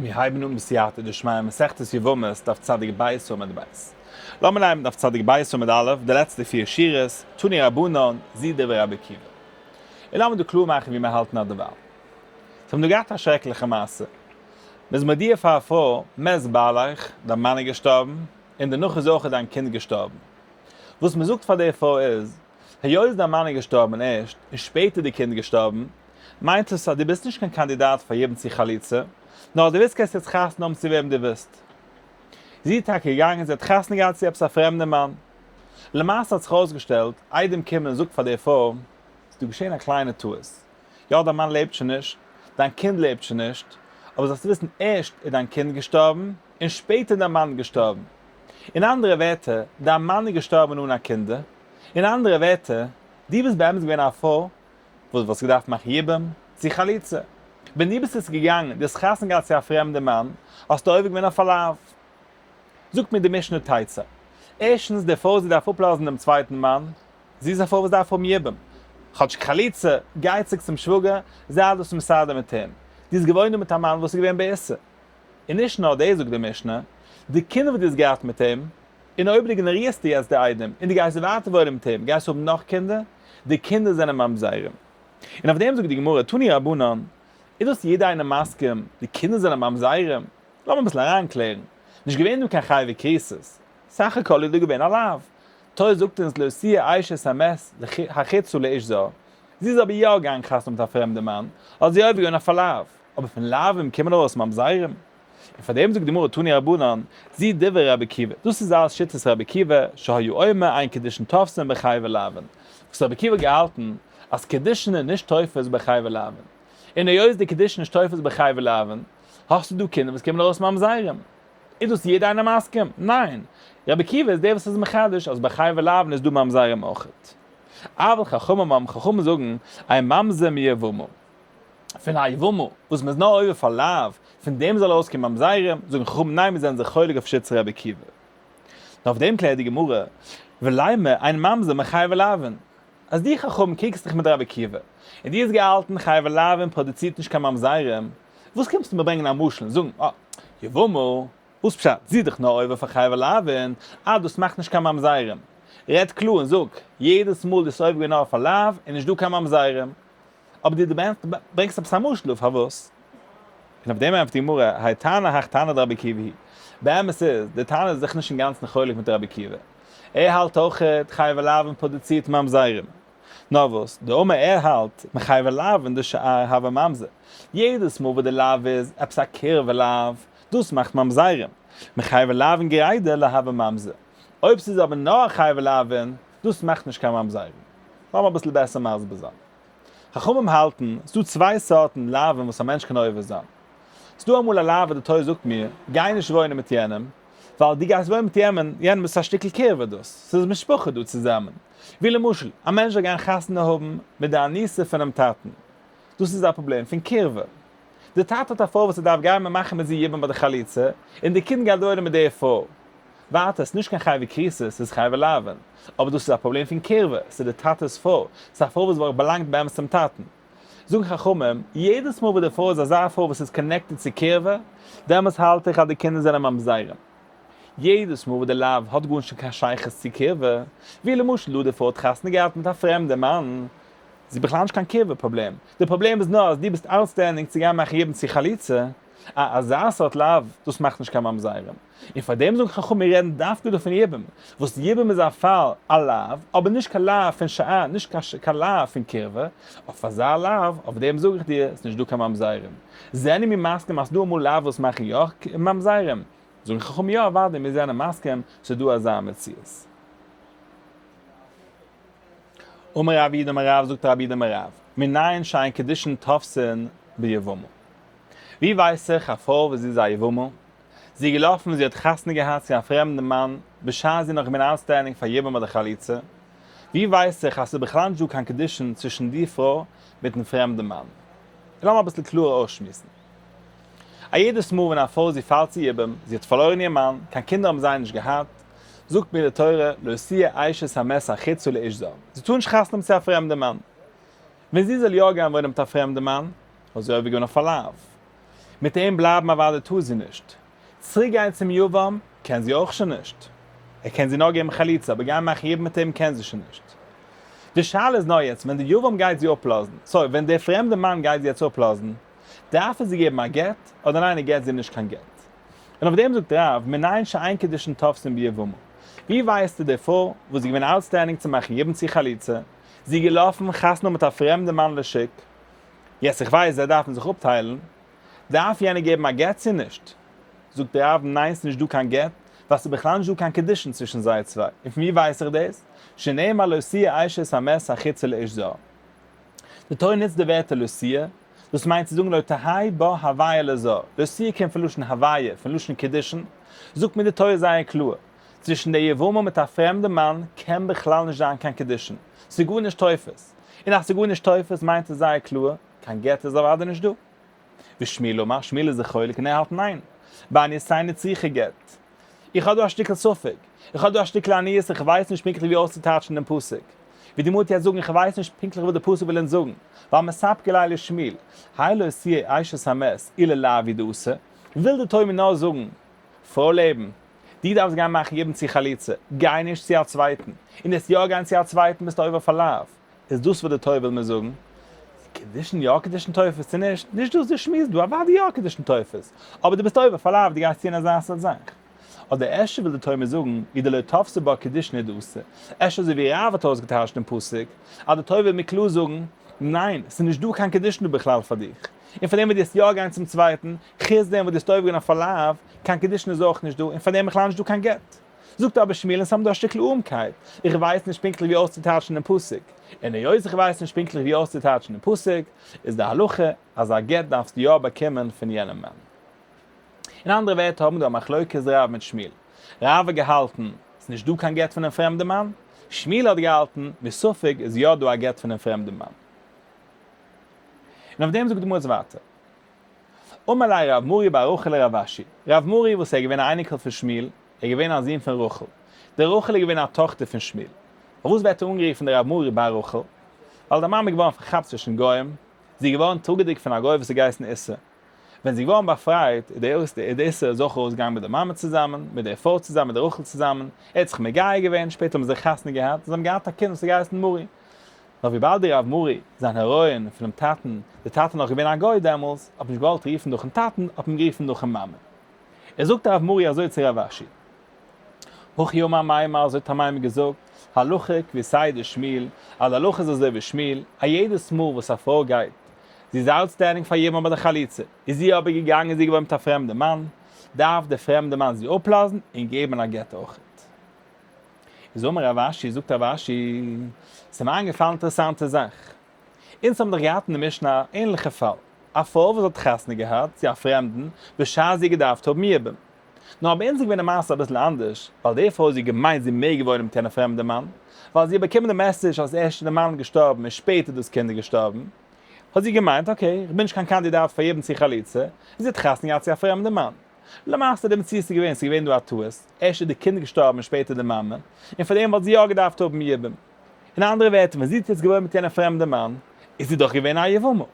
מיר הייבן אן בסייעתא דשמיא מסכת יבמות דף צדיק ב' עמוד ב'. לאמיר הייבן דף צדיק ב' עמוד א', די לעצטע פיר שורות, תנו רבנן, זו דברי רבי עקיבא. און לאמיר דא קלאר מאכן ווי מיר האלטן אדערווייל. זיי האבן דא געהאט א שרעקליכע מעשה. מען איז מודיע פאר א פרוי, מת בעלך, דיין מאן איז געשטארבן, און דערנאך איז אויך דיין קינד געשטארבן. וואס מען זאגט פאר די פרוי איז, היות דיין מאן איז געשטארבן ערשט, און שפעטער די קינד געשטארבן, מיינט עס אז דו ביסט נישט קיין קאנדידאט פאר יבום צו חליצה, נאר אז דו ווילסט קענסטו יעצט חתונה האבן צו וועם דו ווילסט. זי איז טאקע געגאנגען, זי האט חתונה געהאט צו עפעס א פרעמדע מאן. למעשה האט זיך ארויסגעשטעלט, איידעם קומען און זאגט פאר די פרוי, ס'איז דא געשען א קליינע טעות, יא דיין מאן לעבט שוין נישט, דיין קינד לעבט שוין נישט, אבער זאלסטו וויסן ערשט איז דיין קינד געשטארבן, און שפעטער דיין מאן געשטארבן. אין אנדערע ווערטער, דיין מאן איז געשטארבן אן א קינדער. אין אנדערע ווערטער, דו ביסט באמת געווען א פרוי וואס וואלסט געדארפט מאכן יבום צו חליצה. ווען דו ביסט עס געגאנגען, דו האסט חתונה געהאט צו א פרעמדע מאן, האסטו עובר געווען אויף א לאו. זאגט מיר די משנה תצא. ערשטנס, די פרוי זי דארף אפלאזן דעם צווייטן מאן, זי איז א פרוי וואס דארף האבן יבום. כאטש חליצה, גיי צוריק צום שוואגער, זיי דאס מסדר מיט אים. דו האסט געוואוינט דא מיט א מאן וואס איז געווען באיסור. און נישט נאר דאס זאגט די משנה, די קינדער וואס דו האסט געהאט מיט אים, און אויב דו איגנארירסט יעצט די איידעם און דו גייסט ווייטער וואוינען מיט אים, גייסטו האבן נאך קינדער, די קינדער זענען ממזרים. און אויף דעם זאגט די גמרא, תנו רבנן, איז דאס יעדער איינער מסכים, די קינדער זענען ממזרים? לאמיר אביסל אריינקלערן, נישט געווען דא קיין חייבי כריתות, סך הכל איז דא געווען א לאו. תורה זאגט אונז לא תהיה אשת המת החוצה לאיש זר, זי איז אבער יא געגאנגען חתונה מיט א פרעמדע מאן, האט זי עובר געווען אויף א לאו. אבער פון לאווים קומען ארויס ממזרים, און פאר דעם זאגט די גמרא תנו רבנן, זו דברי רבי עקיבא, דאס איז אלעס שיטת רבי עקיבא, שהיה אומר אין קידושין תופסין בחייבי לאווין, וואס רבי עקיבא האט געהאלטן אז קידושין איז נישט תופס בחייבי לאווין, און היות די קידושין נישט תופס בחייבי לאווין, האסטו דא קינדער וואס קומען ארויס ממזרים. איז דאס יעדער איינער מסכים? ניין! רבי עקיבא איז דער וואס איז מחדש אז בחייבי לאווין איז דא ממזרים אויכעט. אבל חכמים אומרים, חכמים זאגן, אין ממזר מיבמה. פון א יבמה וואס מ'איז נאר עובר פאר לאו, פון דעם זאל ארויסקומען ממזרים, זאגן חכמים ניין מיר זענען זיך חולק אויף שיטת רבי עקיבא. נאר אויף דעם קלערט די גמרא, ולימא אין ממזר מחייבי לאווין, אז דו חכם קריגסט דיך מיט רבי עקיבא, און דו האסט געהאלטן חייבי לאווין פראדוצירט נישט קיין ממזרים, וואס קומסטו מיר ברענגען א משל און זאגן אה, יבמה, וואס פשט, זי איז דאך נאר עובר פאר חייבי לאווין, אה דאס מאכט נישט קיין ממזרים. רעד קלאר און זאג, יעדעס מאל דו האסט עובר געווען נאר אויף א לאו, איז נישט דא קיין ממזרים. אבער דו ברענגסט עפעס א משל דא, פארוואס? און אויף דעם ענטפערט די גמרא, האי תנא הך תנא דרבי עקיבא היא. באמת איז, די תנא איז זיך נישט אינגאנצן חולק מיט רבי עקיבא. ער האלט אויכעט חייבי לאווין פראדוצירט ממזרים. נאר וואס, דאמר ער האלט, מחייבי לאווין דשאר הוה ממזר. יעדעס מאל וואס די לאו איז עפעס א קירבה לאו, דאס מאכט ממזרים. מחייבי לאווין גרידא לא הוה ממזר. אויב ס'איז אבער נאר א חייבי לאווין, דאס מאכט נישט קיין ממזרים. לאמיר אביסל בעסער מסביר זיין. חכמים האלטן, ס'דא צוויי סארטן לאווין וואס א מענטש קען עובר זיין. ס'דא אמאל א לאו וואס די תורה זאגט מיר, גיי נישט וואוינען מיט יענעם, ווייל דו גייסט וואוינען מיט יענעם, יענעם איז א שטיקל קירבה דאס, ס'איז משפחה דא צוזאמען. ווי למשל, א מענטש זאל גיין חתונה האבן מיט די אנוסה פונעם טאטן. דאס איז א פראבלעם פון קירבה. די טאטע האט א פרוי וואס ער דארף גיין מאכן מיט זי יבום ביי די חליצה, און די קינד גייט וואוינען מיט די פרוי. ווייטער, ס'איז נישט קיין חייבי כריתות, ס'איז חייבי לאווין. אבער דאס איז א פראבלעם פון קירבה, ס'איז די טאטע'ס פרוי, ס'איז א פרוי וואס וואלט באלאנגט באמת צום טאטן. זאגן חכמים, יעדעס מאל וואס די פרוי איז אזא פרוי וואס איז connected צו קירבה, דעמאלטס האלט איך אז די קינדער זענען ממזרים. יעדעס מאל וואס די לאו האט גארנישט קיין שייכות צו קירבה, ווי למשל דא די פרוי האט חתונה געהאט מיט א פרעמדע מאן, איז בכלל נישט קיין קירבה פראבלעם, די פראבלעם איז נאר אז דו ביסט outstanding צו גיין מאכן יבום צו חליצה, א אזא סארט לאו, דאס מאכט נישט קיין ממזרים. און פאר דעם זאגן חכמים מיר רעדן דווקא דא פון יבום, וואס יבום איז א פאל א לאו, אבער נישט קיין לאו פון שעה, נישט קיין לאו פון קירבה, אויף אזא לאו, אויף דעם זאג איך דיר, ס'נישט דא קיין ממזרים. זענען מיר מסכים אז ס'דא אמאל לאו וואס מאכן יא ממזרים? זאגן חכמים יא אוודאי מיר זענען מסכים ס'דא אזא מציאות. אמר רב יהודה אמר רב זאגט רב יהודה אמר רב, מנין שאין קידושין תופסין ביבמה? ווי ווייס איך א פרוי וואס זי איז א יבמה, זי איז געלאפן און זי האט חתונה געהאט צו א פרעמדן מאן בשעת זי איז נאך געווען outstanding פאר יבום אדער חליצה, ווי ווייס איך אז ס'איז בכלל נישט דא קיין קידושין צווישן די פרוי מיטן פרעמדן מאן? און לאמיר אביסל קלארער אויסשמועסן. א יעדעס מאל ווען א פרוי זי פאלט צו יבום, זי האט פארלוירן איר מאן, קיין קינדער האבן זיי נישט געהאט, זאגט מיר די תורה, לא תהיה אשת המת החוצה לאיש זר, זי טאר נישט חתונה האבן צו א פרעמדע מאן. ווען זי זאל יא גיין וואוינען מיט א פרעמדע מאן, האט זי עובר געווען אויף א לאו. מיט אים בלייבן אוודאי טאר זי נישט. צוריק גיין צום יבם קען זי אויך שוין נישט. ער קען זי נאר געבן חליצה אבער גיין מאכן יבום מיט אים קען זי שוין נישט. די שאלה איז נאר יעצט ווען די יבם גייט זי אפלאזן, sorry ווען דער פרעמדע מאן גייט זי יעצט אפלאזן, דארף ער זי געבן א גט אדער ניין ער געט זי נישט קיין גט. און אויף דעם זאגט רב, מנין שאין קידושין תופסין ביבמה. ווי ווייסטו די פרוי וואס איז געווען outstanding צו מאכן יבום צו חליצה, זי איז געלאפן חתונה מיט א פרעמדע מאן לשוק, יעצט איך ווייס זיי דארפן זיך אפטיילן, דארף יענער געבן א גט צו נישט? זאגט רב, ניין ס'נישט דא קיין גט, ווייל ס'איז בכלל נישט דא קיין קידושין צווישן זיי צוויי, און פון ווי ווייס איך דאס? שנאמר לא תהיה אשת המת החוצה לאיש זר. די תורה נוצט די ווערטער לא תהיה, דאס מיינט צו זאגן לא תהא בה הוויה לזר, לא תהיה קומט פון לשון הוויה, פון לשון קידושין, זאגט מיר די תורה זייער קלאר, צווישן די יבמה מיט א פרעמדע מאן קען בכלל נישט זיין קיין קידושין, ס'איז גארנישט תופס, און אז ס'איז גארנישט תופס מיינט עס זייער קלאר, קיין גט איז אוודאי נישט דא. ושמואל אמר, שמואל איז זיך חולק און ער האלט ניין, בעניותינו צריכה גט. איך האב דא א שטיקל ספק, איך האב דא א שטיקל עניות, איך ווייס נישט פונקטליך ווי אויסצוטייטשן דעם פסוק. ווי די גמרא טוט זאגן, איך ווייס נישט פונקטליך וואס די פסוק וויל אונז זאגן, ווייל מספקא ליה לשמואל, האי לא תהיה אשת המת אלא לאו הוא דאתא, וויל די תורה מיר נאר זאגן, פרוי לעבן, דו דארפסט גיין מאכן יבום צו חליצה, גיי נישט צו א צווייטן, און וועסט יא גיין צו א צווייטן ביסטו עובר אויף א לאו. איז דאס וואס די תורה וויל מיר זאגן? קידושין יא קידושין תופס צו נישט? נישט דאס די שמועס דא, אוודאי יא קידושין תופס, אבער דו ביסט עובר אויף א לאו, דו גייסט טוען אזא סארט זאך. אדער אפשר וויל די תורה מיר זאגן, אי דלא תפסי בה קידושין הוא דאתא, אפשר אזוי ווי רב האט אויסגעטייטשט דעם פסוק, אז די תורה וויל מיר קלאר זאגן, ניין, ס'איז נישט דא קיין קידושין דא בכלל פאר דיך, און פאר דעם וואס דו וועסט יא גיין צום צווייטן, חוץ דעם וואס דו ביסט עובר געווען אויף א לאו, קיין קידושין איז אויך נישט דא, און פאר דעם בכלל נישט דא קיין גט. זאגט אבער שמואל אונז האבן דא א שטיקל ארעמקייט, איך ווייס נישט פונקטליך ווי אויסצוטייטשן דעם פסוק, און היות איך ווייס נישט פונקטליך ווי אויסצוטייטשן דעם פסוק, איז די הלכה אז א גט דארפסטו יא באקומען פון יענעם מאן. אין אנדערע ווערטער האבן מיר דא א מחלוקת רב מיט שמואל. רב האט געהאלטן ס'איז נישט דא קיין גט פונעם פרעמדן מאן, שמואל האט געהאלטן מספק איז יא דא א גט פונעם פרעמדן מאן. און אויף דעם זאגט די גמרא ווייטער. אמר ליה רב מרי בר רחל לרב אשי, רב מרי וואס ער איז געווען א אייניקל פון שמואל, ער איז געווען א זון פון רחל, די רחל איז געווען א טאכטער פון שמואל. פארוואס ווערט ער אנגערופן דער רב מרי בר רחל? ווייל די מאמע איז געווארן פארכאפט צווישן גוים, זי איז געווארן טראגעדיג פון א גוי וואס האט געהייסן איסר. ווען זי איז געווארן באפרייט, איז דער איסר איז אויך ארויסגעגאנגען מיט די מאמע צוזאמען, מיט דער פרוי צוזאמען, מיט דער רחל צוזאמען, ער האט זיך מגייר געווען, שפעטער האבן זיי חתונה געהאט, און זיי האבן געהאט א קינד וואס האט געהייסן מרי. נאר וויבאלד די רב מרי, זיין הריון פונעם טאטן, דער טאטע איז נאך געווען א גוי דעמאלס, האט מען נישט געוואלט רופן נאכן טאטן, האט מען גערופן נאכן מאמע. ער זאגט הרב מרי אזוי צו רב אשי. הכי אמר אמימר, אזוי האט אמימר געזאגט, הלכה כוותיה דשמואל, אז די הלכה איז אזוי ווי שמואל, א יעדעס מאל וואס א פרוי גייט, זי איז outstanding פאר יבום אדער חליצה, איז זי אבער געגאנגען זי געוואוינט מיט א פרעמדע מאן, דארף דער פרעמדע מאן זי אפלאזן און געבן א גט אויכעט. איז אמר רב אשי, זאגט רב אשי, ס'איז מיר איינגעפאלן אינטערעסאנטע זאך. אונז האבן דאך געהאט אין די משנה א ענליכע פאל, א פרוי וואס האט חתונה געהאט צו א פרעמדן בשעת זי האט געדארפט האבן יבום. נאר ביי אונז איז געווען די מעשה אביסל אנדערש, ווייל די פרוי זי האט געמיינט זי מעג וואוינען מיט יענע פרעמדע מאן, ווייל זי האט באקומען די message אז ערשט איז די מאן געשטארבן און שפעטער איז דאס קינד געשטארבן, האט זי געמיינט okay, איך בין נישט קיין קאנדידאט פאר יבום צו חליצה, און זי האט חתונה געהאט צו א פרעמדע מאן. למעשה די מציאות איז געווען, ס'איז געווען דא א טעות, ערשט איז די קינד געשטארבן און שפעטער די מאמע, און פאר דעם וואלט זי יא געדארפט האבן יבום. אין אנדערע ווערטער, ווען זי האט יעצט געוואוינט מיט יענע פרעמדע מאן, איז זי דאך געווען א יבמה.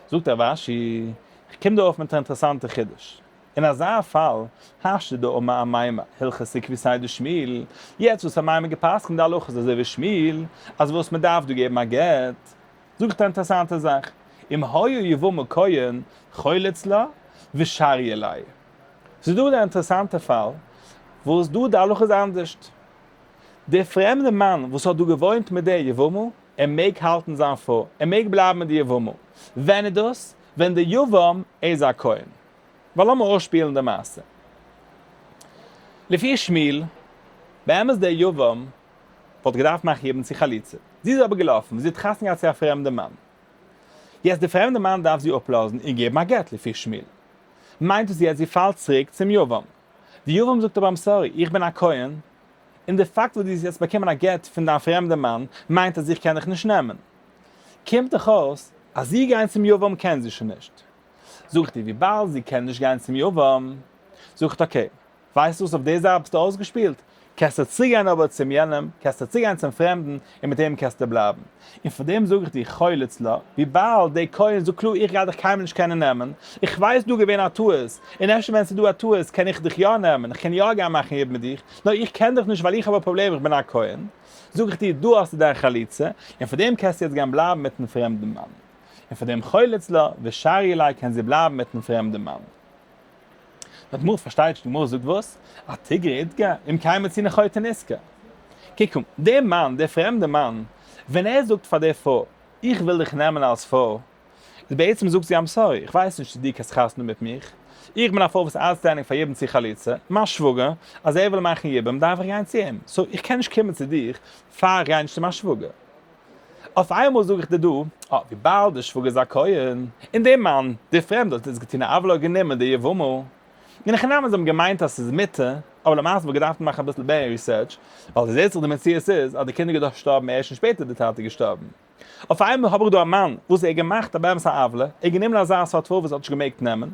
זאגט רב אשי, איך קום דא אויף מיט א אינטערעסאנטע חידוש. אין אזא פאל, השתא דאמר אמימר, הלכתא כוותיה דשמואל, יעצט וואס אמימר גע'פסק'נט די הלכה איז אזוי ווי שמואל, אז וואס מען דארף דא געבן א גט, זאג איך א אינטערעסאנטע זאך, אם היה יבמה כהן חולץ לה ושריא ליה. ס'איז דא די אינטערעסאנטע פאל, וואס דא די הלכה איז אנדערשט. דער פרעמדע מאן וואס האט דא געוואוינט מיט דער יבמה, ער מעג האלטן זיין פרוי, ער מעג בלייבן מיט די יבמה. ווען איז דאס? ווען דער יבם איז א כהן. ווייל לאמיר אויסשפילן די מעשה. לפי שמואל, באמת דער יבם וואלט געדארפט מאכן יבום צו חליצה. זי איז אבער געלאפן, זי האט חתונה געהאט צו א פרעמדע מאן. יעצט דער פרעמדע מאן דארף זי אפלאזן און געבן א גט לפי שמואל. מיינט דאס יעצט זי פאלט צוריק צום יבם. די יבם זאגט אבער I'm sorry, איך בין א כהן, און די פאקט וואס דו האסט יעצט באקומען א גט פון דיין פרעמדע מאן מיינט אז איך קען דיך נישט נעמען. קומט דאך אויס אז זי גיין צום יבם קען זי שוין נישט. זאג איך דיר וויבאלד זי קען נישט גיין צום יבם, זאג איך okay, ווייסט וואס אויף די זייט ביסטו אויסגעשפילט? קענסטו צוגיין אבער צום יענעם, קענסטו צוגיין צום פרעמדן, און מיט אים קענסטו בלייבן. און פאר דעם זאג איך דיר חולץ לה, וויבאלד דער כהן זאגט קלאר איך גיי דיך קיינמאל נישט קענען נעמען, איך ווייס דא געווען א טעות, און אפשר ווען ס'איז דא א טעות קען איך דיך יא נעמען, איך קען יא גיין מאכן יבום מיט דיך, נאר איך קען דיך נישט ווייל איך האב א פראבלעם איך בין א כהן, זאג איך דיר דא האסטו דיין חליצה, און פאר דעם קענסטו יעצט גיין בלייבן מיטן פרעמדן מאן. און פאר דעם חולץ לה, ושרי ליה קען זי בלייבן מיטן פרעמדן מאן. די גמרא פארשטייט נישט, די גמרא זאגט וואס? א תיגרא אידגא, אם כן מצינו חוטא נשכר. קוק אן, דער מאן, דער פרעמדער מאן, ווען ער זאגט פאר דער פרוי, איך וויל דיך נעמען אלס פרוי, איז בעצם זאגט זי I'm sorry, איך ווייס נישט צו דו קענסט חתונה מיט מיך, איך בין א פרוי וואס איז outstanding פאר יבום צו חליצה, מיין שוואגער, אז ער וויל מאכן יבום דארף איך גיין צו אים, so איך קען נישט קומען צו דיך פאר איך גיי נישט צו מיין שוואגער. אויף איינמאל זאג איך דיר דא, אה, וויבאלד דער שוואגער איז א כהן, און דער מאן, דער פרעמדער האט איצט געטון א עוולה גענומען די יבמה, און אין הכי נמי זיי האבן געמיינט אז ס'איז מותר, אבער למעשה וואלט געדארפט מאכן אביסל מער research, ווייל זעהט זיך די מציאות איז אז די קינדער איז געשטארבן ערשט און שפעטער איז די טאטע געשטארבן. אויף איינמאל האב איך דא א מאן וואס ער האט געמאכט א באמת א עוולה, ער האט גענומען אזא סארט פרוי וואס ער האט נישט געמעגט נעמען,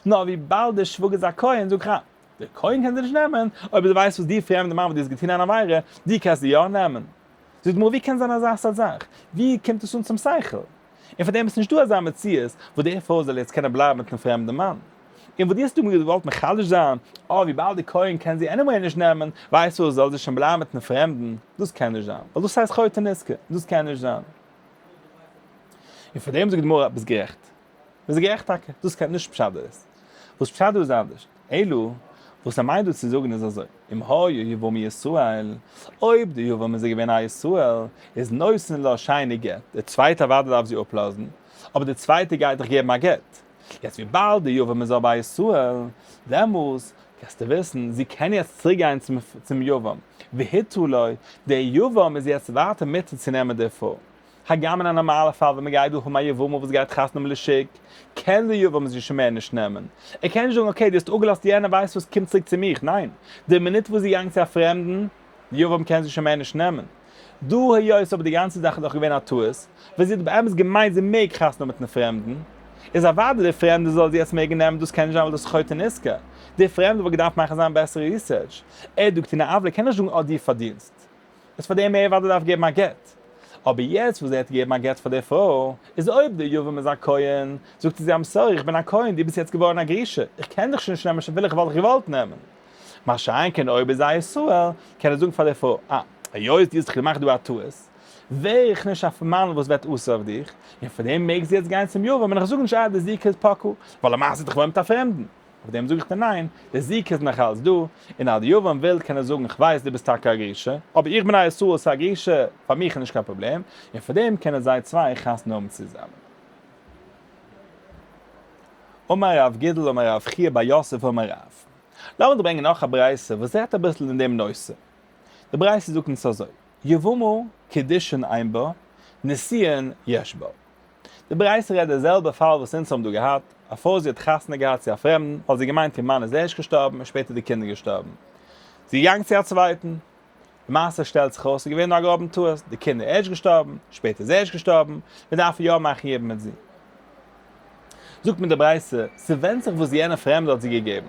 נאר וויבאלד דער שוואגער איז א כהן זאג איך אה, דער כהן קען זי נישט נעמען, אויב דו ווייסט וואס די פרעמדע מאן וואס דו האסט געטון אן עבירה, דו קענסט זי יא נעמען. זאגט די גמרא ווי קען זיין אזא סארט זאך? ווי קומט עס אן צום שכל? און פאר דעם איז נישטא אזא מציאות וואס די פרוי זאל יעצט קענען בלייבן מיטן פרעמדן מאן. און וואס דו האסט דא מיר געוואלט מחדש זיין, אה וויבאלד די כהן קען זי anyway נישט נעמען, ווייסט וואס, זאל זי שוין בלייבן מיטן פרעמדן, דאס קען נישט זיין, ווייל דאס הייסט חוטא נשכר, דאס קען נישט זיין. און פאר דעם זאגט די גמרא, ביסט גערעכט. ביסט גערעכט טאקע, דאס קען נישט פשט דא איז. וואס פשט דא איז אנדערש. אלא, וואס ער מיינט דא צו זאגן איז אזוי, אם היה יבמה ישראל, אויב די יבם איז געווען א ישראל, איז נותן לה שני גט, די צווייטע אוודאי דארף זי אפלאזן, אבער די צווייטע גייט דאך געבן א גט. יעצט וויבאלד די יבם איז אבער א ישראל, דעמאלס, קענסטו וויסן, זי קען יעצט צוריק גיין צום יבם, והותרה לו, דער יבם איז יעצט ווייטער מותר צו נעמען די פרוי. הגם אין א נארמאלע פאל ווען מ'גייט דא האבן א יבמה וואס גייט חתונה האבן לשוק, קען די יבם זי שוין מער נישט נעמען. ער קען נישט זאגן okay דו האסט אפגעלאזט יענער ווייסט וואס קום צוריק צו מיך, ניין, די מינוט וואס זי געגאנגען צו א פרעמדן, די יבם קען זי שוין מער נישט נעמען. דא היות אבער די גאנצע זאך איז דאך געווען א טעות, ווען זי האט באמת געמיינט זי מעג חתונה האבן מיטן פרעמדן, איז אוודאי דער פרעמדער זאל זי יעצט מעגן נעמען, דאס קען נישט זיין ווייל דאס איז חוטא נשכר. דער פרעמדער וואלט געדארפט מאכן זיין בעסערע research. ער האט דא געטון א עוולה, קען נישט זאגן אה דו פארדינסט. איז פאר דעם ער אוודאי דארף געבן א גט. אבער יעצט וואס ער האט געגעבן א גט פאר די פרוי, איז אויב דער יבם איז א כהן, זאגט ער זי I'm sorry איך בין א כהן דו ביסט יעצט געווארן א גרושה, איך קען דיך שוין נישט נעמען שוין וויל איך וואלט איך געוואלט נעמען. מה שאין כן אויב איז א ישראל, קען ער זאגן פאר די פרוי, אה, היות דו האסט דיך געמאכט דא א טעות, ווער איך נישט א מאן וואס ווערט אסור אויף דיך, און פאר דעם מעג זי יעצט גיין צום יבם און איך זאג נישט אה די זיקה איז פקעה, ווייל למעשה האט דיך געוואוינט מיט א פרעמדן. אויף דעם זאג איך דיר ניין, די זיקה איז נאך אלץ דא, און אז די יבם וויל קען ער זאגן איך ווייס דו ביסט טאקע א גרושה, אבער איך בין א ישראל ס'איז א גרושה, פאר מיך איז נישט קיין פראבלעם, און פאר דעם קענען זיי צוויי חתונה האבן צוזאמען. אמר רב גידל אמר רב חייא בר יוסף אמר רב. לאמיר דא ברענגען נאך א ברייתא וואס רעדט אביסל אין דעם נושא. די ברייתא זאגט אונז אזוי, יבמה קידושין אין בה, נישואין יש בה. די ברייתא רעדט די זעלבע פאל וואס אונז האבן דא געהאט, א פרוי זי האט חתונה געהאט צו א פרעמדן ווייל זי האט געמיינט איר מאן איז ערשט געשטארבן און שפעטער די קינדער געשטארבן. זי איז געגאנגען צו א צווייטן. למעשה שטעלט זיך אויס ס'איז געווען נאר א גראבן טעות, די קינדער ערשט געשטארבן, שפעטער איז ערשט געשטארבן, מען דארף יא מאכן יבום מיט זי. זאגט מיר די ברייתא, ס'ווענדט זיך וואס יענער פרעמדער האט זי געגעבן.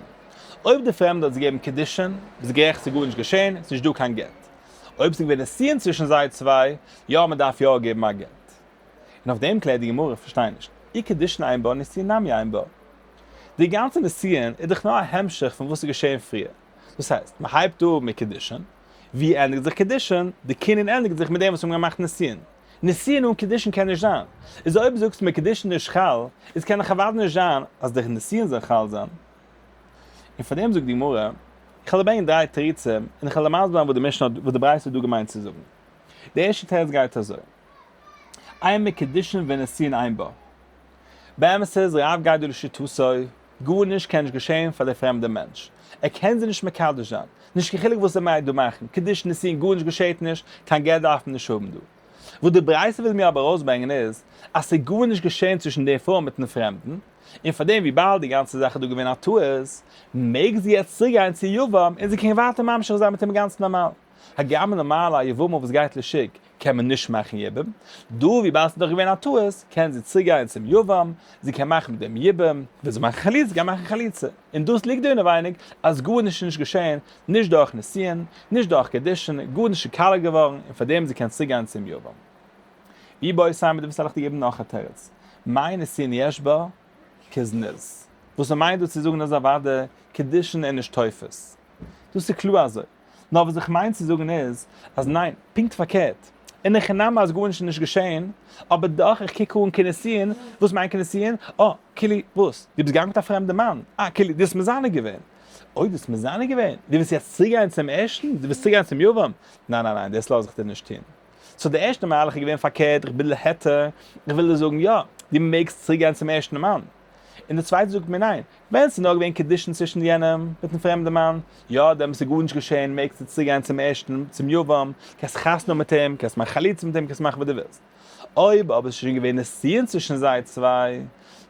אויב די פרעמדער האט זי געגעבן קידושין, ביסט גערעכט ס'איז גארנישט געשען, ס'איז נישט דא קיין גט. אויב ס'איז געווען נישואין צווישן זיי צוויי, יא מ'דארף יא געבן א גט. און אויף דעם קלערט די גמרא, איך פארשטיי נישט, אי קידושין אין בה נישואין נמי אין בה. די גאנצע נישואין איז דאך נאר א המשך פון וואס איז געשען פריער. דאס הייסט, מען הייבט אן מיט קידושין, ווי ענדיגט זיך קידושין? די קנין ענדיגט זיך מיט דעם וואס מיר האבן געמאכט נישואין. נישואין אן קידושין קען נישט זיין. איז אויב זאגסטו מיר קידושין איז חל, איז קען דאך אוודאי נישט זיין אז די נישואין זאל חל זיין. און פאר דעם זאגט די גמרא, איך וועל דיר ברענגען דריי תירוצים, און איך וועל דיר מסביר זיין וואס די משנה האט, וואס די ברייתא האט דא געמיינט צו זאגן. די ערשטע תירוץ גייט אזוי. אימא קידושין ונישואין אין בה. באמת איז רב גייט דא לשיטתו, גארנישט קען נישט געשען פאר די פרעמדע מענטש. ער קען זי נישט מקדש זיין. נישט קיין חילוק וואס ער מיינט דא מאכן, קידושין נישואין גארנישט געשעט נישט, קיין גט דארף מען נישט האבן דא. וואס די ברייתא וויל מיר אבער ארויסברענגען איז, אז ס'איז גארנישט געשען צווישן די פרוי מיטן פרעמדן, און פארדעם וויבאלד די גאנצע זאך איז דא געווען א טעות, מעג זי יעצט צוריקגיין צו יבם און זי קען ווייטער ממשיך זיין מיט אים גאנץ נארמאל. הגם נארמאל א יבמה וואס גייט לשוק. קען מען נישט מאכן יבום, דא וויבאלד ס'איז דאך געווען א טעות קען זי צוגיין צום יבם, זי קען מאכן מיט דעם יבום, וויל זי מאכן חליצה קען מאכן חליצה, און דאס ליגט דא אינעווייניג אז גארנישט איז נישט געשען, נישט דורך נישואין, נישט דורך קידושין, גארנישט איז קאלע געווארן, און פארדעם זי קען צוגיין צום יבם. ווי בוי סיי מיט וואס זאל איך דיר געבן נאך א תירוץ? מאי נישואין יש בה כזנות. וואס מ'מיינט דא צו זאגן איז אוודאי קידושין איז נישט תופס. דאס איז קלאר אזוי. נאר וואס איך מיין צו זאגן איז, אז ניין, פונקט פארקערט. אין הכי נמי אז גארנישט איז נישט געשען, אבער דאך איך קוק אן כנישואין, וואס מיינט כנישואין? אה, כאילו, וואס? דו ביסט געגאנגען מיט א פרעמדע מאן? אה, כאילו, דו האסט מזנה געווען. אוי, דו האסט מזנה געווען? דו ווילסט יעצט צוריקגיין צום ערשטן? דו ווילסט צוריקגיין צום יבם? ניין ניין ניין, דאס לאז איך דיר נישט טון. so די ערשטע מהלך איז געווען פארקערט, איך בין להיתר, איך וויל דיר זאגן יא, דו מעגסט צוריקגיין צום ערשטן מאן. און די צווייטע זאגט מיר ניין, ווען ס'איז נאר געווען קידושין צווישן יענעם מיטן פרעמדן מאן, יא דעמאלס איז גארנישט געשען, מעגסטו צוגיין צום ערשטן, צום יבם, קענסט חתונה האבן מיט אים, קענסט מאכן חליצה מיט אים, קענסט מאכן וואס דו ווילסט. אויב אבער איז שוין געווען נישואין צווישן זיי צוויי,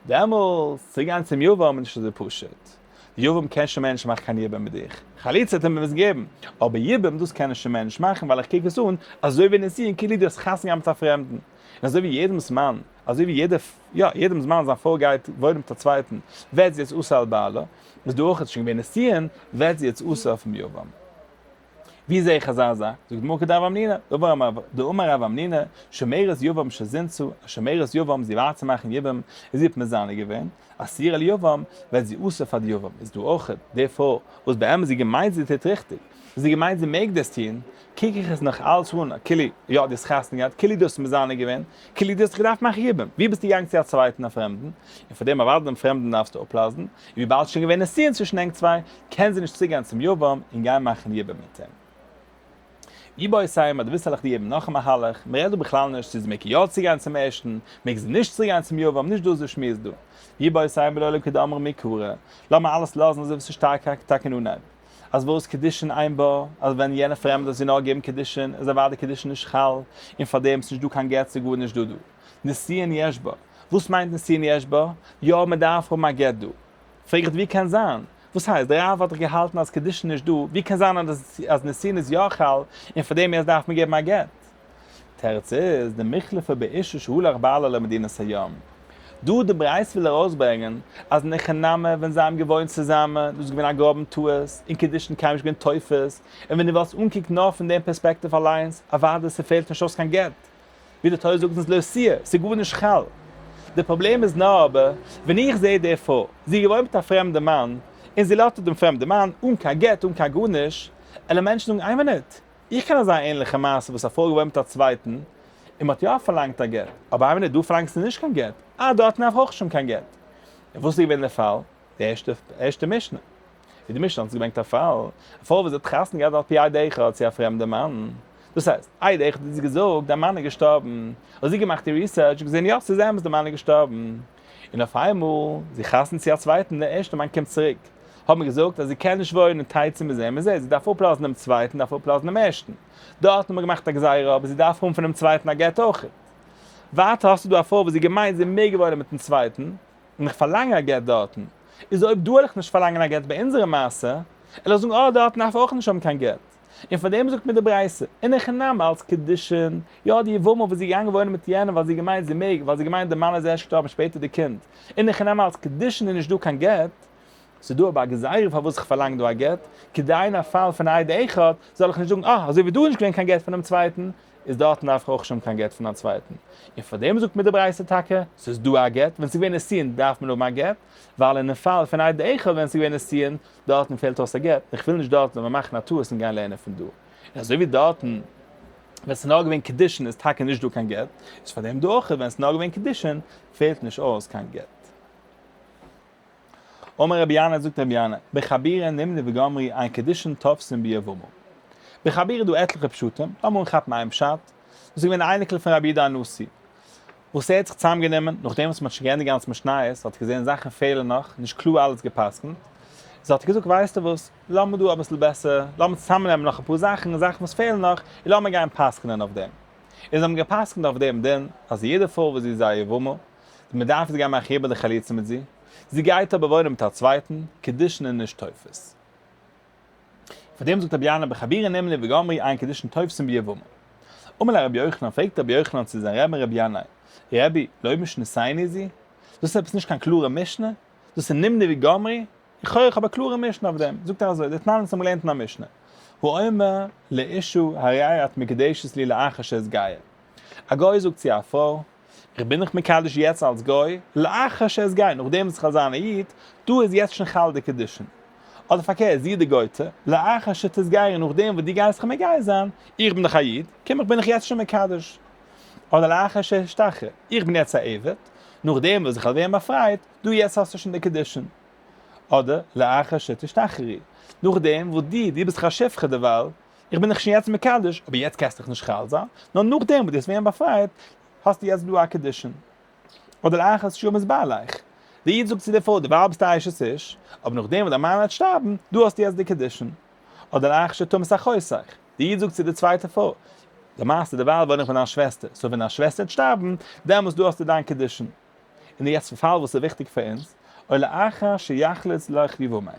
דעמאלס צוגיין צום יבם איז נישט אזוי פשוט. די יבם קען שוין מער נישט מאכן קיין יבום מיט דיך, חליצה האט ער מיר געגעבן, אבער יבום דאס קען ער שוין מער נישט מאכן ווייל איך קוק עס אן אזוי ווי נישואין כאילו דו האסט חתונה געהאט מיט א פרעמדן, און אזוי ווי יעדעמס מאן, אזוי ווי יעדע, יא, יעדעמס מאן זיין פרוי גייט וואוינען מיט א צווייטן, ווערט זי יעצט אסור על בעלה, איז דא אויך שוין געווען נישואין, ווערט זי יעצט אסור אויפן יבם. ווי זעה איך אזא זאך? זאגט די גמרא כדרב המנונא, דאמר רב המנונא, שומרת יבם שזינתה, א שומרת יבם זי ווארט צו מאכן יבום, און זי האט מזנה געווען, אסורה ליבם, ווערט זי אסור פאר די יבם, איז דא אויך די פרוי וואס באמת זי געמיינט זי טוט ריכטיג, זי געמיינט זי מעג דאס טון, קוק איך עס נאך אלץ אן כאילו יא דו האסט חתונה געהאט, כאילו דו האסט מזנה געווען, כאילו דו האסט געדארפט מאכן יבום, ווי ביסטו געגאנגען צו א צווייטן א פרעמדן, און פאר דעם אוודאי דעם פרעמדן דארפסטו אפלאזן, און וויבאלד ס'איז שוין געווען נישואין צווישן ענק צוויי, קען זי נישט צוגיין צום יבם און גיין מאכן יבום מיט אים. איבעית אימא, דו ווילסט וועל איך דיר געבן נאך א מהלך, מען רעדט דא בכלל נישט צו זי מעג יא צוגיין צום ערשטן, מעג זי נישט צוגיין צום יבם, נישט דאס איז די שמועס דא. איבעית אימא לעולם כדאמרן מעיקרא, לאמיר אלעס לאזן אזוי ווי ס'שטייט טאקע אין אנהייב, אז וואס קידושין אין בה, אז ווען יענע פרעמדע האט זי נאר געגעבן קידושין, איז אוודאי קידושין נישט חל, און פארדעם ס'נישט דא קיין גט ס'גארנישט דא דא. נישואין יש בה. וואס מיינט נישואין יש בה? יא מ'דארף האבן א גט דא. פרעג איך ווי קען זיין? וואס הייסט? דער רב האט דאך געהאלטן אז קידושין נישט דא, ווי קען זיין אז נישואין איז יא חל און פאר דעם יעצט דארף מען געבן א גט? תירוץ איז, דמיחלפא באשה שהלך בעלה למדינת הים. דא די ברייתא וויל ארויסברענגען אז אין הכי נמי ווען זיי האבן געוואוינט צוזאמען, דאס איז געווען א גראבן טעות, און קידושין קיינמאל נישט געווען תופס, און ווען דו וואלסט אנקוקן נאר פון דעם פערספעקטיוו אליינס, אוודאי ס'פעלט נישט אויס קיין גט. ווי די תורה זאגט אונז לא תהיה, ס'איז גארנישט חל. די פראבלעם איז נאר אבער, ווען איך זעה די פרוי, זי איז געוואוינט מיט א פרעמדע מאן, און זי לאזט אפ דעם פרעמדע מאן, אן קיין גט, אן קיין גארנישט, אלע מענטשן זאגן איין מינוט, איך קען אזא ענליכע מעשה וואס א פרוי געוואוינט מיט א צווייטן, און מ'האט יא פארלאנגט א גט, אבער איין מינוט, דא פארלאנגסטו נישט קיין גט, אה דארטן דארף אויך נישט האבן קיין גט. און וואס איז געווען די פאל? די ערשטע ערשטע משנה. ווי די משנה האט געברענגט א פאל, א פרוי וואס האט חתונה געהאט על פי עד אחד צו א פרעמדע מאן. דאס הייסט, עד אחד האט זי געזאגט, דיין מאן איז געשטארבן. האט זי געמאכט איר research און געזען יא ס'איז אמת די מאן איז געשטארבן. און אויף איינמאל, זי חתונה צו א צווייטן, דער ערשטער מאן קומט צוריק. האט מען געזאגט אז זי קען נישט וואוינען תצא מזה ומזה, זי דארף אפלאזן דעם צווייטן, דארף אפלאזן דעם ערשטן. דארט האט מען געמאכט א גזירה, אבער זי דארף האבן פונעם צווייטן א גט אויך. ווייטער האסטו דא א פרוי וואס זי געמיינט זי מעג וואוינען מיטן צווייטן, און איך פארלאנג א גט דארטן, איז אויב דא וועל איך נישט פארלאנגען א גט ביי אונזערע מעשה, וועל איך זאגן אה דארטן דארף איך אויך נישט האבן קיין גט. און פאר דעם זאגט מיר די ברייתא, אין הכי נמי אלס קידושין, יא די יבמה וואס זי איז געגאנגען וואוינען מיט יענעם ווייל זי האט געמיינט זי מעג, ווייל זי האט געמיינט די מאן איז ערשט געשטארבן שפעטער די קינד, אין הכי נמי אלס קידושין איז נישט דא קיין גט, ס'איז דא אבער א גזירה פארוואס איך פארלאנג דא א גט, כדי אין א פאל פון עד אחד זאל איך נישט זאגן אה אזוי ווי דא איז נישט געווען קיין גט פונעם צווייטן, איז דארטן דארף איך אויך נישט האבן קיין גט פון א צווייטן. און פאר דעם זאגט מיר די ברייתא טאקע, ס'איז דא א גט, ווען ס'איז געווען נישואין דארף מען האבן א גט, ווייל אינעם פאל פון עד אחד ווען ס'איז געווען נישואין, דארטן פעלט אויס א גט, איך וויל נישט דארטן זאל מען מאכן א טעות און גיין לערנען פון דא. און אזוי ווי דארטן ווען ס'איז נאר געווען קידושין איז טאקע נישט דא קיין גט, איז פאר דעם דא אויך ווען ס'איז נאר געווען קידושין פעלט נישט אויס קיין גט. אמר רבי ינאי זאגט רבי ינאי, בחבירה נמנו וגמרי אין קידושין תופסין ביבמה. בחבירה איז דא עטליכע פשטים, לאמיר אנכאפן איין פשט, דאס איז געווען א אייניקל פון רבי יהודה הנשיא, וואס ער האט זיך צוזאמגענומען, נאכדעם וואס מען האט שוין געענדיגט גאנץ משניות, האט ער געזען זאכן פעלן נאך, נישט קלאר אלעס גע'פסק'נט, איז האט ער געזאגט ווייסטו וואס, לאמיר דא אביסל בעסער, לאמיר צוזאמנעמען נאך אפאר זאכן, זאכן וואס פעלן נאך, און לאמיר גיין פסק'נען אויף דעם. און זיי האבן גע'פסק'נט אויף דעם דין, אז יעדע פרוי וואס זי איז א יבמה, מען דארף זי גיין מאכן יבום די חליצה מיט זי, זי גייט אבער וואוינען מיט א צווייטן, קידושין איז נישט תופס. פאר דעם זאגט רבי ינאי בחבירה נמנו וגמרי אין קידושין תופסין ביבמה. אמר ליה רבי יוחנן, פרעגט רבי יוחנן צו זיין רבי רבי ינאי, רבי, לא משנתנו זו? דאס איז עפעס נישט קיין קלארע משנה? דאס איז נמנע וגמרי? איך האב א קלארע משנה אויף דעם. זאגט ער אזוי, דתנן אונז האבן געלערנט אין א משנה, האומר לאשה הרי את מקודשת לי לאחר שאתגייר. א גוי זאגט צו א פרוי, איך בין דיך מקדש יעצט אלס גוי, לאחר שאתגייר, נאכדעם וואס איך וועל זיין א איד, דא איז יעצט שוין חל די קידושין. אדער פארקערט, זי די גויטע, לאחר שתתגיירי, נאכדעם וואס דו גייסט זיך מגייר זיין, איך בין דאך א איד, קום איך בין דיך יעצט שוין מקדש. אדער לאחר שאשתחרר, איך בין יעצט א עבד, נאכדעם וואס איך וועל ווערן באפרייט, דא יעצט האסטו שוין די קידושין. אדער לאחר שתשתחררי, נאכדעם וואס דו, דו ביסט דאך א שפחה דערווייל, איך בין דיך שוין יעצט מקדש, אבער יעצט קענסטו דיך נישט חל זיין, נאר נאכדעם וואס דו וועסט ווערן באפרייט, האסטו יעצט דא א קידושין. אדער לאחר שימות בעלך, דער איד זאגט צו דער פרוי, דערווייל ביסטו א אשת איש, אבער נאכדעם וואס דיין מאן וועט שטארבן, דא האסטו יעצט די קידושין. אדער לאחר שתמות אחותך, דער איד זאגט צו די צווייטע פרוי, למעשה דערווייל וואוין איך מיט דיין שוועסטער, so ווען דיין שוועסטער וועט שטארבן, דעמאלס דא האסטו דיין קידושין. און די יעצט פאל וואס איז וויכטיג פאר אונז, או לאחר שיחלוץ לך יבמך.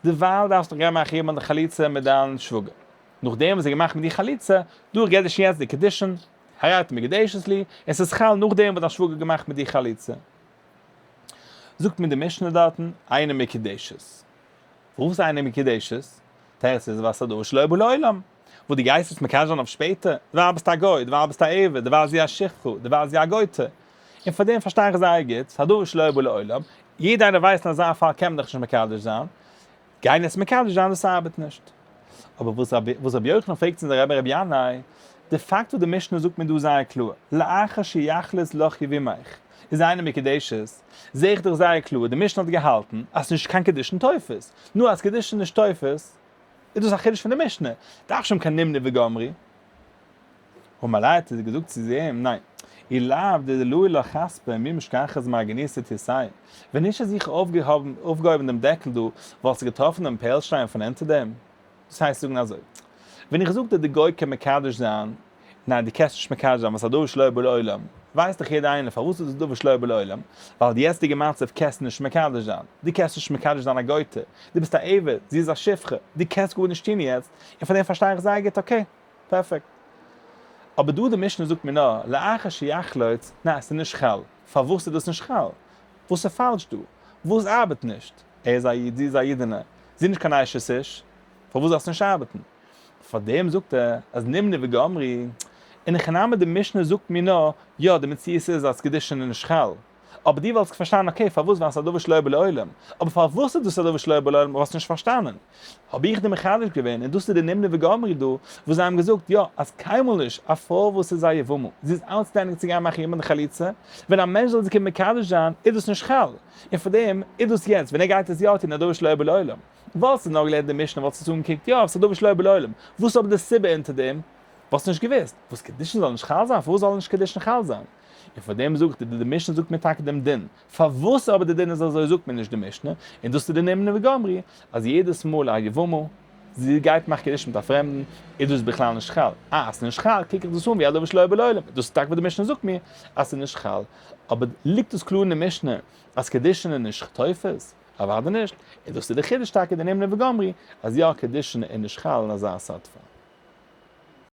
דערווייל דארפסטו גיין מאכן יבום די חליצה מיט דיין שוואגער. נאכדעם וואס ער געמאכט מיט דיר חליצה, דא איך געב דיר שוין יעצט די קידושין, הרי את מקודשת לי, און ס'איז חל נאכדעם וואס דיין שוואגער געמאכט מיט דיר חליצה. זאגט מיר די משנה דארטן, אינה מקודשת. פארוואס אינה מקודשת? תירוץ איז ווייל ס'איז א דבר שלא בא לעולם. וואס דו גייסט עס מקדש זיין אויף שפעטער, דערווייל ביסטו א גוי, דערווייל ביסטו א עבד, דערווייל איז זי א שפחה, דערווייל איז זי א גויטע. און פאר דעם פארשטיי איך זייער גוט, ס'איז א דבר שלא בא לעולם, יעדער איינער ווייסט אין אזא פאל קען מען דאך נישט מקדש זיין, גיין עס מקדש זיין דאס ארבעט נישט. אבער וואס וואס רבי יוחנן פרעגט צו זיין רבי רבי ינאי, די פאקט וואס די משנה זאגט מיר דא זייער קלאר, לאחר שיחלוץ לך יבמך, איז אינה מקודשת, זע איך דאך זייער קלאר, די משנה האט געהאלטן אז ס'נישט קיין קידושין תופס, נו אז קידושין נישט תופס, איז דאס א חידוש פון די משנה, דארף שוין קיין נמנע וגמרי. אמר ליה האט ער געזאגט צו אים, ניין, אי לאו דדלאי לך חספא מי משכחת מרגניתא תיתי', ווען נישט אז איך אויפגעהויבן דעם דעקל דא, וואלסטו געטראפן דעם פערלשטיין פון אונטער דעם. דאס הייסט זאגן אזוי, ווען איך זאג דיר די גוי קען מקדש זיין, ניין דו קענסט נישט מקדש זיין ווייל ס'איז א דבר שלא בא לעולם, ווייסט דאך יעדער איינער פארוואס איז דאס דבר שלא בא לעולם, ווייל די יעצטיגע מצב קענסטו נישט מקדש זיין, דו קענסט נישט מקדש זיין א גוי'טע, דו ביסט א עבד, זי איז א שפחה, דו קענסט גארנישט טון יעצט, און פאר דעם פארשטיי איך זייער גוט okay, perfect. אבער דא די משנה זאגט מיר נאר לאחר שיחלוץ, ניין ס'איז נישט חל, פארוואס איז דאס נישט חל? וואס איז פאלש דא? וואס ארבעט נישט? ער איז א איד, זי איז א אידענע, זי איז נישט קיין אשת איש, פארוואס זאל עס נישט ארבעטן? פאר דעם זאגט ער אז נמנע וגמרי, אין הכי נמי די משנה זאגט מיר נאר, יא די מציאות איז אז קידושין איז נישט חל, אבער דו וואלסט פארשטאנען okay פארוואס ווייל ס'איז א דבר שלא בא לעולם, אבער פארוואס איז דאס א דבר שלא בא לעולם וואלסטו נישט פארשטאנען, האב איך דיר מחדש געווען און דאס איז די נמנע וגמרי דא וואס זיי האבן געזאגט יא אז קיינמאל נישט א פרוי וואס איז א יבמה זי איז outstanding צו גיין מאכן יבום חליצה, ווען א מענטש זאל זי קומען מקדש זיין איז דאס נישט חל, און פארדעם איז דאס יעצט ווען ער גייט עס יא טון א דבר שלא בא לעולם. וואלסטו נאר געלערנט די משנה וואלסטו עס אנגעקוקט יא ס'איז דבר שלא בא לעולם, וואס איז אבער די סיבה אונטער דעם? וואלסטו נישט געוואוסט. וואס קידושין זאל נישט חל זיין? פארוואס זאל נישט קידושין חל זיין? און פאר דעם זאג איך דיר, די משנה זאגט מיר טאקע דעם דין. פארוואס אבער די דין איז אזוי זאגט מיר נישט די משנה, און דאס איז די נמנע וגמרי, אז יעדעס מאל א יבמה, זי גייט מאכן קידושין מיט א פרעמדן, איז דאס בכלל נישט חל. אה, אז ס'איז נישט חל, קוק איך דאס אן ווי א דבר שלא בא לעולם. דאס איז טאקע וואס די משנה זאגט מיר, אז ס'איז נישט חל. אבער ליגט דאס קלאר אין די משנה אז קידושין איז נישט תופס? אוודאי נישט. און דאס איז די חידוש טאקע די נמנע וגמרי, אז יא קידושין איז נישט חל אין אזא סארט פאל.